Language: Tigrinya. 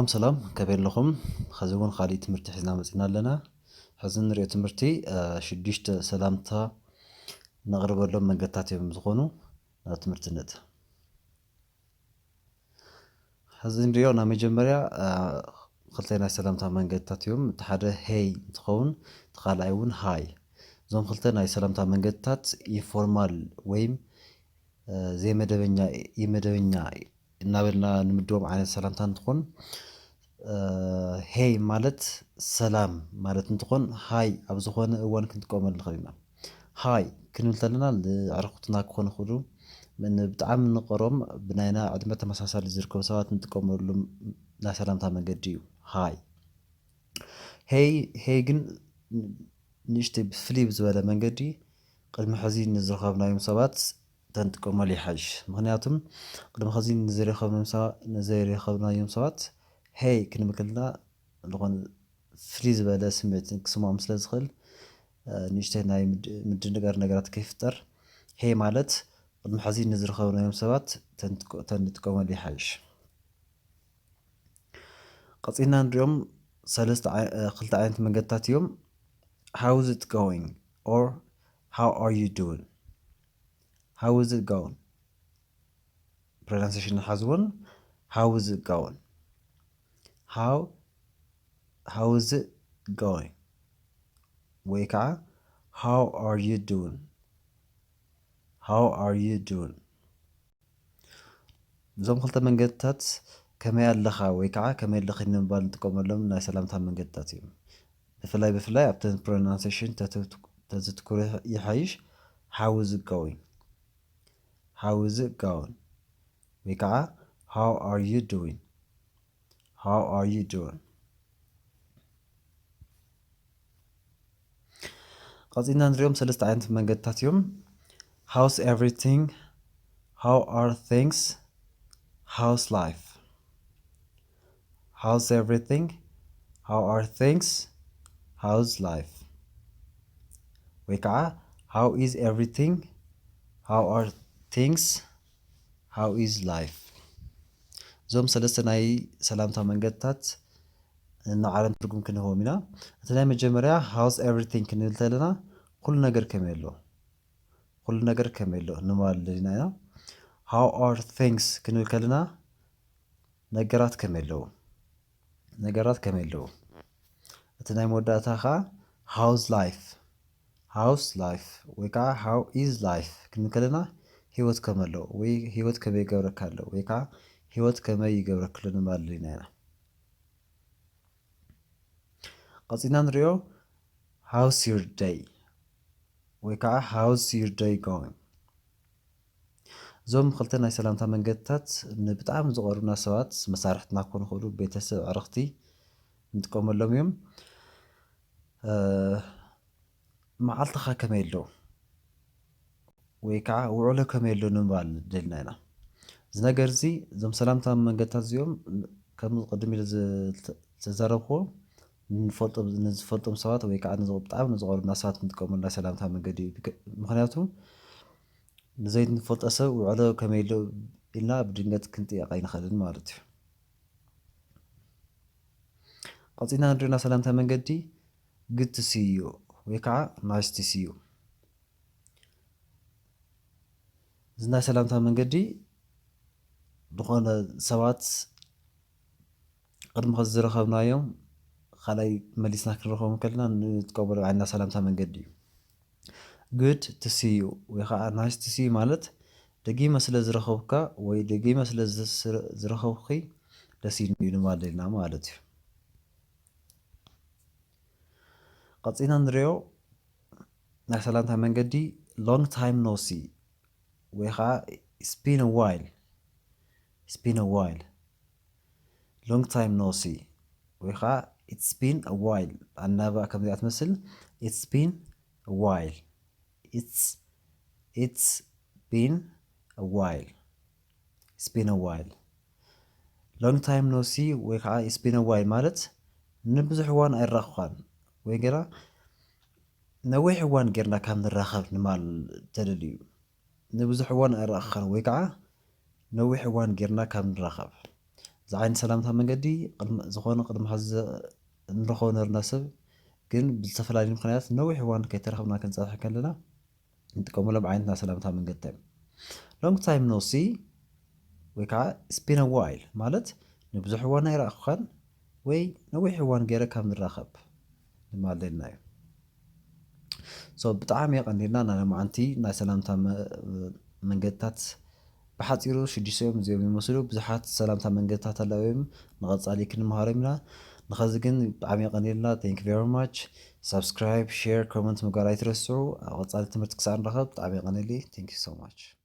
ሰላም ሰላም፣ ከመይ ኣለኹም? ሕዚ እውን ካሊእ ትምህርቲ ሒዝና መፂና ኣለና። ሕዚ ንሪኦ ትምህርቲ ሽዱሽተ ሰላምታ ነቕርበሎም መንገድታት እዮም ዝኾኑ። ናብ ትምህርቲ ንእት ሕዚ ንሪኦ ናይ መጀመርያ ክልተ ናይ ሰላምታ መንገድታት እዮም። እቲ ሓደ ሄይ እንትኸውን፣ እቲ ካልኣይ እውን ሃይ። እዞም ክልተ ናይ ሰላምታ መንገድታት ኢንፎርማል ወይም ዘይመደበኛ፣ ኢመደበኛ እናበልና ንምድቦም ዓይነት ሰላምታ እንትኾን፣ ሄይ ማለት ሰላም ማለት እንትኾን፣ ሃይ ኣብ ዝኾነ እዋን ክንጥቀመሉ ንኽእል ኢና። ሃይ ክንብል ከለና ንዕርክትና ክኾኑ ይኽእሉ፣ ብጣዕሚ ንቐሮም ብናይና ዕድመ ተመሳሳሊ ዝርከቡ ሰባት እንጥቀመሉ ናይ ሰላምታ መንገዲ እዩ። ሃይ ሄይ ሄይ ግን ንእሽተይ ብፍልይ ብዝበለ መንገዲ ቅድሚ ሕዚ ንዝረኸብናዮም ሰባት ተንጥቀመሉ ይሓይሽ። ምኽንያቱም ቅድሚ ሕዚ ንዘይረኸብናዮም ሰባት ሄይ ክንብል ከለና ዝኾነ ፍልይ ዝበለ ስምዒት ክስምዖም ስለ ዝኽእል ንእሽተይ ናይ ምድንጋር ነገራት ከይፍጠር ሄይ ማለት ቅድሚ ሕዚ ንዝረኸብናዮም ሰባት ተንጥቀመሉ ይሓይሽ። ቀፂልና ንሪኦም ሰለስተ ክልተ ዓይነት መንገድታት እዮም። How is it going? Or how are you doing? How is it going? Pronunciation ሓዝውን። How is it going? How how is it going? ወይ ከዓ how are you doing? How are you doing? እዞም ክልተ መንገድታት ከመይ ኣለኻ ወይ ከዓ ከመይ ኣለኺ ንምባል ንጥቀመሎም ናይ ሰላምታ መንገድታት እዮም። ብፍላይ ብፍላይ ኣብተን ፕሮናንሴሽን ተዘትኩሩ ይሓይሽ። How is it going? How is it going? ወይ ከዓ how are you doing? How are you doing? ቀፂልና ንሪኦም ሰለስተ ዓይነት መንገድታት እዮም። How's everything? How are things? How's life? How's everything? How are things? How's life? ወይ ከዓ how is everything? How are things? How is life? እዞም ሰለስተ ናይ ሰላምታ መንገድታት ንዓለም ትርጉም ክንህቦም ኢና። እቲ ናይ መጀመርያ how's everything ክንብል ተለና ኩሉ ነገር ከመይ ኣሎ፣ ኩሉ ነገር ከመይ ኣሎ ንምባል ደሊና ኢና። How are things ክንብል ከለና ነገራት ከመይ ኣለዉ፣ ነገራት ከመይ ኣለዉ። እቲ ናይ መወዳእታ ከዓ how's life? How's life? ወይ ከዓ how is life ክንብል ከለና ህይወት ከመይ ኣሎ ወይ ህይወት ከመይ ይገብረካ ኣሎ ወይ ከዓ ህይወት ከመይ ይገብረክሎ ንምባል ደሊና ኢና። ቀፂልና ንሪኦ how's your day? ወይ ከዓ how's your day going? እዞም ክልተ ናይ ሰላምታ መንገድታት ንብጣዕሚ ዝቐርቡና ሰባት፣ መሳርሕትና ክኾኑ ይኽእሉ፣ ቤተሰብ፣ ዕርኽቲ ንጥቀመሎም እዮም። መዓልትኻ ከመይ ኣሎ ወይ ከዓ ውዕሎ ከመይ ኣሎ ንምባል ደልና ኢና። እዚ ነገር እዚ፣ እዞም ሰላምታ መንገድታት እዚኦም ከም ቅድም ኢለ ዝተዛረብክዎ ንዝፈልጦም ሰባት ወይ ከዓ ብጣዕሚ ንዝቐርቡና ሰባት ንጥቀመሉ ናይ ሰላምታ መንገዲ እዩ። ምክንያቱ ንዘይንፈልጦ ሰብ ውዕሎ ከመይ ኣሎ ኢልና ብድንገት ክንጥየቕ ኣይንኽእልን ማለት እዩ። ቀፂልና ንሪኦ ናይ ሰላምታ መንገዲ good to see you ወይ ከዓ nice to see you። እዚ ናይ ሰላምታ መንገዲ ዝኾነ ሰባት ቅድሚ ከዚ ዝረኸብናዮም ካልኣይ መሊስና ክንረኸቦም ከለና ንጥቀመሉ ዓይነት ሰላምታ መንገዲ እዩ። Good to see you ወይ ከዓ nice to see you ማለት ደጊመ ስለ ዝረኸብካ ወይ ደጊመ ስለ ዝረኸብኪ ደስ ኢሉኒ እዩ ንባል ደሊና ማለት እዩ። ቀፂና ንሪኦ ናይ ሰላምታ መንገዲ long time no see ወይ ከዓ it's been a while። It's been a while። Long time no see ወይ ከዓ it's been a while። ኣናባ ከምዚኣ ትመስል። It's been a while። It's it's been a while። It's been a while። Long time no see ወይ ከዓ it's been a while ማለት ንብዙሕ እዋን ኣይራኸብካን ወይ ገና ነዊሕ እዋን ጌርና ካብ ንራኸብ ንማል ተደልዩ። ንብዙሕ እዋን ኣይራኸብካን ወይ ከዓ ነዊሕ እዋን ጌርና ካብ ንራኸብ። እዚ ዓይነት ሰላምታ መንገዲ ዝኾነ ቅድሚ ሐዚ ንረኽቦ ነርና ሰብ ግን ብዝተፈላለዩ ምኽንያት ነዊሕ እዋን ከይተረኽብና ክንፀንሕ ከለና ንጥቀመሎም ዓይነት ናይ ሰላምታ መንገዲ እዮም። Long time no see ወይ ከዓ it's been a while ማለት ንብዙሕ እዋን ኣይረኣኹኻን ወይ ነዊሕ እዋን ገይረ ካብ ንራኸብ ንማለና እዩ። So ብጣዕሚ የቐንየልና ናይ ሎማዓንቲ ናይ ሰላምታ መንገድታት ብሓፂሩ ሽዱሽተ እዮም እዚኦም ይመስሉ። ብዙሓት ሰላምታ መንገድታት ኣለዉ እዮም ንቐፃሊ ክንመሃሮም ኢና። ንኸዚ ግን ብጣዕሚ የቐንየልና። Thank you very much። Subscribe፣ share፣ comment ምግባር ኣይትረስዑ። ኣብ ቀፃሊ ትምህርቲ ክሳብ ንራኸብ ብጣዕሚ የቐንየለይ። Thank you so much።